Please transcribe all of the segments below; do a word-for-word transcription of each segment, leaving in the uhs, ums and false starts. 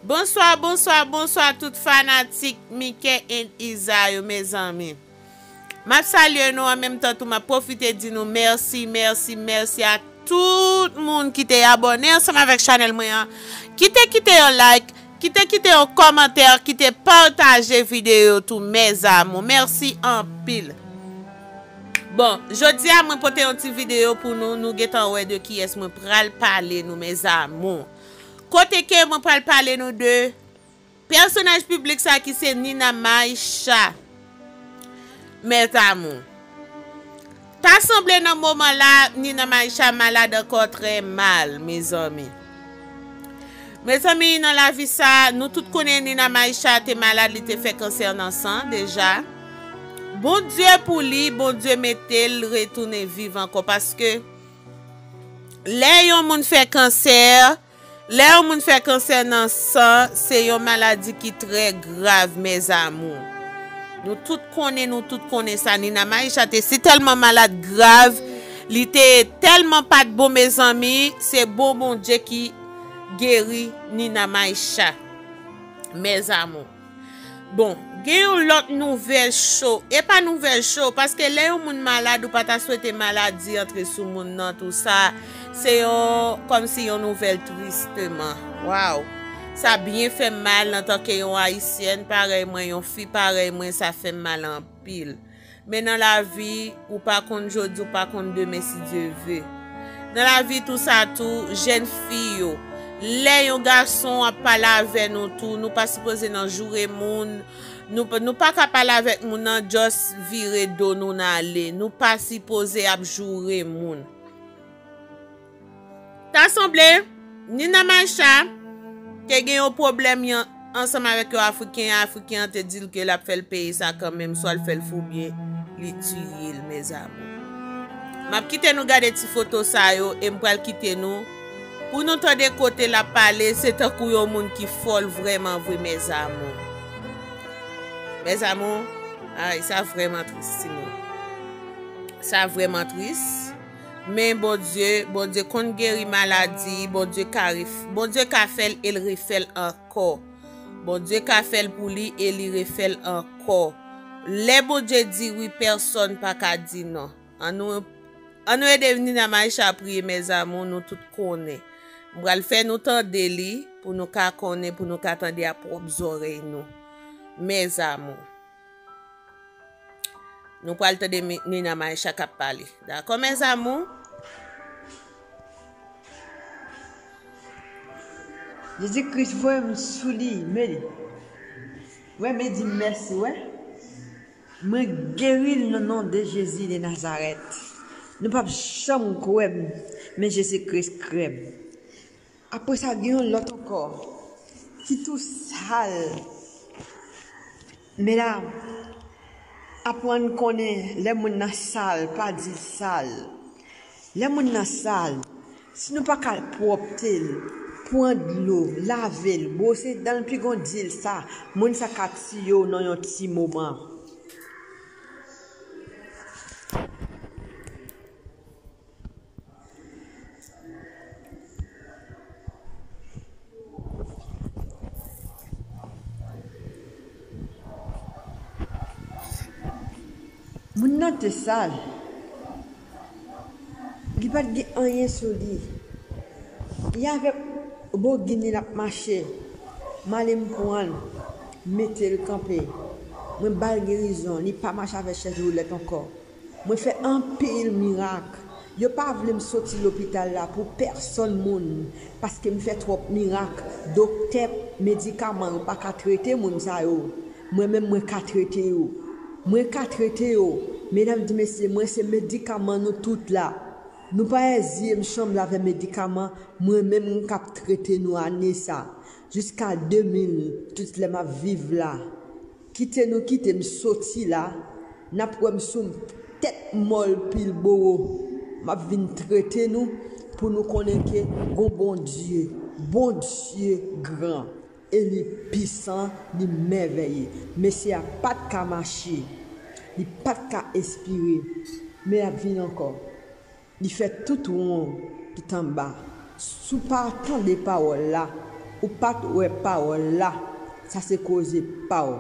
Bonswa, bonswa, bonswa tout fanatik Mike and Iza yo, mezanmi. M ap salye nou, an menm tan tou m ap pwofite di nou mèsi, mèsi, mèsi a tout moun ki te abòne ansanm avèk chanèl mwen an, ki te kite yon like, ki te kite yon kòmantè, ki te pataje videyo tou, mes amours. Mèsi anpil. Bon, jodi a mwen pote yon ti videyo pou nou, nou gentan wè de kiyès mwen pral pale nou, mes amours. Kote ke mwen pral pale nou de pèsonaj piblik sa ki se Nina Maisha. Mes amours. Ta sanble nan moman la, Nina Maisha malad ankò, trè mal, mezanmi. Mezanmi, nan lavi sa, nou tout konnen Nina Maisha te malad, li te fè kansè nan san deja. Bondye pou li, Bondye mete l retounen viv ankò, paske lè yon moun fè kansè, lè yon moun fè kansè nan san, se yon maladi ki trè grav, mes amours. Nou tout konnen, nou tout konnen sa. Nina Maisha te si tèlman malad grav, li te tèlman pa t bon, mezanmi, se bon Bondye ki geri Nina Maisha, mes amours. Bon, gen yon lòt nouvèl cho. E pa nouvèl cho, paske lè yon moun malad, ou pa ta swete maladi antre sou moun nan, tou sa. Se yon, kòmsi yon nouvèl tristeman. Waw. Sa byen fè m mal antanke yon Ayisyèn, parèy mwen, yon fi parèy mwen, sa fè m mal anpil. Men nan lavi, ou pa konn jodi, ou pa konn demen, si Dye ve. Nan lavi tou sa tou, jèn fi yo, lè yon gason ap pale avè nou tou, nou pa sipoze nan joure moun, nou, pa- nou pa ka pale avèk moun nan, just vire do nou n ale. Nou pa sipoze ap joure moun. Ta sanble, Nina Maisha te gen yon pwoblèm yon, ansanm avèk yon Afriken. Afriken an te di l ke l ap fè l peye sa kanmenm, swa l fè l fou byen li tiye l, mes amours. M ap kite nou gade ti foto sa yo e m pral kite nou pou nou tande kote l ap pale. Se tankou yon moun ki fòl vrèman vre, mes amours. Mes amours, ay, sa vrèman tris, timoun. Sa vrèman tris. Men Bondye, Bondye konn geri maladi, Bondye ka ref- Bondye ka fè l e l refè l ankò. Bondye ka fè l pou li e li refè l ankò. Lè Bondye di wi, pèsonn pa ka di non. Ann nou, ann nou ede Nina Maisha priye, mes amours, nou tout konnen. M pral fè nou tande li pou nou ka konnen, pou nou ka tande a pwòp zòrèy nou. Mes amours. Nou pral tande Mi- Nina Maisha k ap pale. Dakò, mes amours? Jezi Kris voye m sou li, men li. Wè, men di m mèsi, wè. Mwen geri l nan non de Jezi de Nazarèt. Nou p ap janm kwè m, men Jezi Kris kwè m. Apre sa, gen yon lòt ankò ki tou sal. Medam, aprann konnen lè moun nan sal, pa di l sal. Lè moun nan sal, si nou pa ka pwòpte l, pran dlo, lave l, bwose dan l, piga w di l sa, moun sa ka tiye w nan yon ti moman. Moun nan te sal. Li pa t gen anyen sou li. Li avèk bogin li l ap mache. M ale m pran l, m mete l kanpe. Mwen ba l gerizon, li pa mache avèk chèz woulèt ankò. Mwen fè anpil mirak. Yo pa vle m soti lopital la pou pèsonn moun, paske m fè twòp mirak. Doktè, medikaman yo pa ka trete moun sa yo. Mwen menm, mwen ka trete yo. Mwen ka trete yo. Medam di mesye, mwen se medikaman nou tout la. Nou pa wè zye m sanble avè medikaman, mwen menm m k ap trete nou ane sa. Jiska de mil, tout lè m ap viv la. Kite nou kite m soti la, n ap wè m sou tèt mòl Pilbowo. M ap vin trete nou, Pou nou konnen ke gon Bondye, Bondye gran, e li pisan, li mèvèye. Mesye a pa t ka mache, li pa t ka espire, men l ap vin ankò. Li fè tout won ki t anba. Si w pa tande pawòl la, ou pa t wè pawòl la, sa se koze pa w.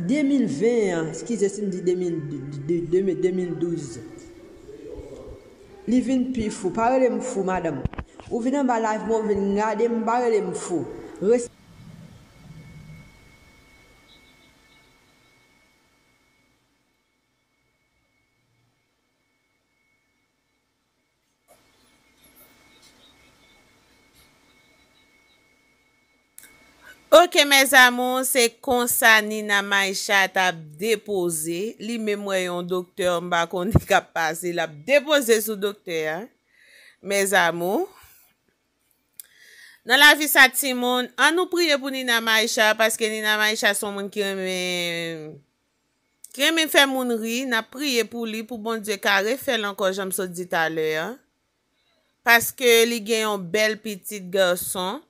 De mil ven an, eskize si m di de mil, de, de, de, de mil douz. Li vin pi fou. Pa rele m fou, madanm. Ou vin anba live mwen, ou vin gade m, pa rele m fou. Res- Ok, mes amours, se konsa Nina Maïcha t ap depoze. Li menm wè yon doktè, m pa konn ki k ap pase, l ap depoze sou doktè a. Mes amours, nan lavi sa timoun, ann nou priye pou Nina Maïcha, paske Nina Maïcha se yon moun ki renmen, ki renmen fè moun ri. N ap priye pou li, pou Bondye ka refè l ankò, jan m sot di talè a. Paske li gen yon bèl pitit gason,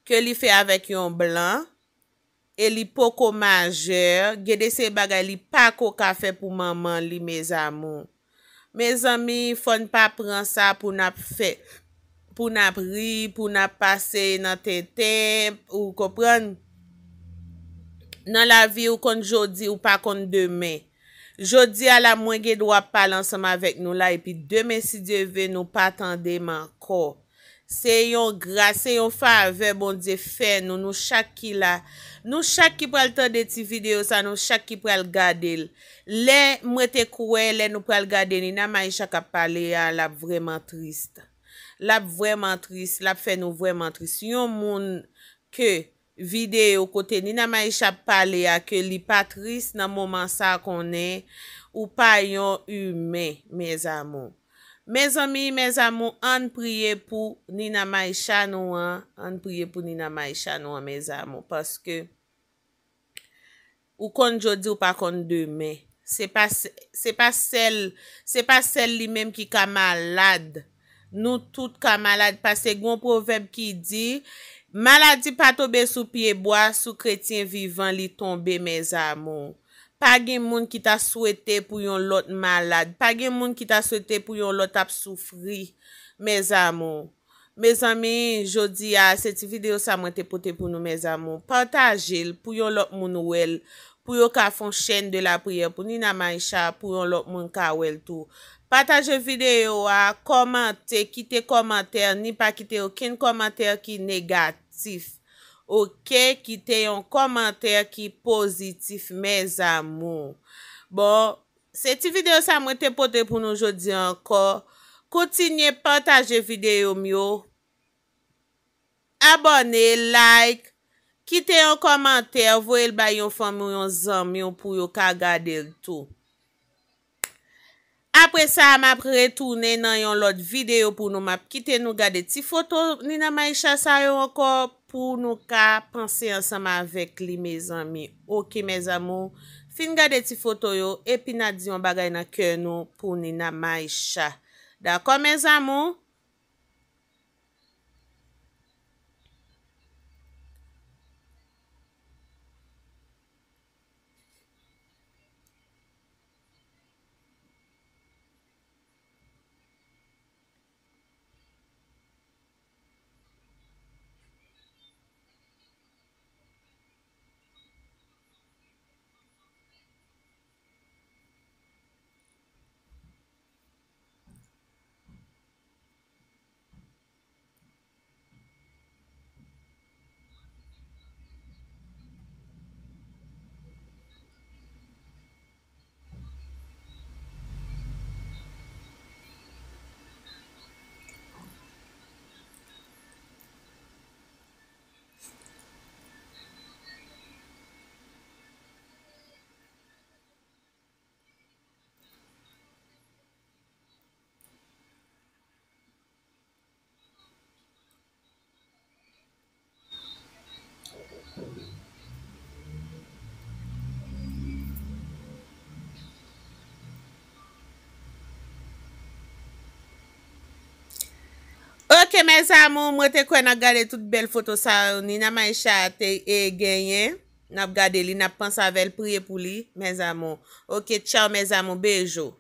ke li fè avèk yon blan, e li poko majè, gen de seri bagay li pako ka fè pou manman li, mes amours. Mezanmi, fò n pa pran sa pou n ap fè, pou n ap ri, pou n ap pase nan tenten, ou konprann? Nan lavi, ou konn jodi, ou pa konn demen. Jodi a la, mwen gen dwa ap pale ansanm avèk nou la, epi demen, si Dye ve, nou pa tande m ankò. Se yon gras, se yon favè Bondye fè nou, nou chak ki la. Nou chak ki pral tande ti videyo sa, nou chak ki pral gade l. Lè mwen te kwè, lè nou pral gade Nina Maïcha k ap pale a, l ap vrèman tris. L ap vrèman tris, l ap fè nou vrèman tris. Yon moun ke videyo kote Nina Maïcha ap pale a, ke li pa tris nan moman sa, konnen ou pa yon imen, mes amours. Mezanmi, mes amours, ann priye pou Nina Maïcha nou an, ann priye pou Nina Maïcha nou an, mes amours, paske ou konn jodi, ou pa konn demen. Se pa s-, se pa sèl, se pa sèl li menm ki ka malad. Nou tout ka malad, paske gon pwovèb ki di, maladi pa tonbe sou pye bwa, sou kretyen vivan li tonbe, mes amours. Pa gen moun ki ta swete pou yon lòt malad. Pa gen moun ki ta swete pou yon lòt ap soufri, mes amours. Mezanmi, jodi a, se ti videyo sa mwen te pote pou nou, mes amours. Pataje l pou yon lòt moun wè l, pou yo ka fè yon chaîne de la prière pou Nina Maïcha, pou yon lòt moun ka wè l tou. Pataje videyo a, kòmante, kite kòmantè, ni pa kite okenn kòmantè ki negatif. Ok, kite yon kòmantè ki pozitif, mes amours. Bon, se ti videyo sa mwen te pote pou nou jodi a ankò. Kontinye pataje videyo m yo. Abòne, like, kite yon kòmantè, voye l bay yon fanmi w, yon zanmi w pou yo ka gade l tou. Apre sa, m ap retounen nan yon lòt videyo pou nou. M ap kite nou gade ti foto Nina Maïcha sa yo ankò pou nou ka panse ansanm avèk li, mezanmi. Ok, mes amours, fin gade ti foto yo, epi n a di yon bagay nan kè nou pou Nina Maïcha. Dakò, mes amours? Ok, mes amours, mwen te kwè n ap gade tout bèl foto sa yo Nina Maisha te e, genyen. N ap gade li, n ap panse avè l, priye pou li, mes amours. Ok, tchao, mes amours, bejou.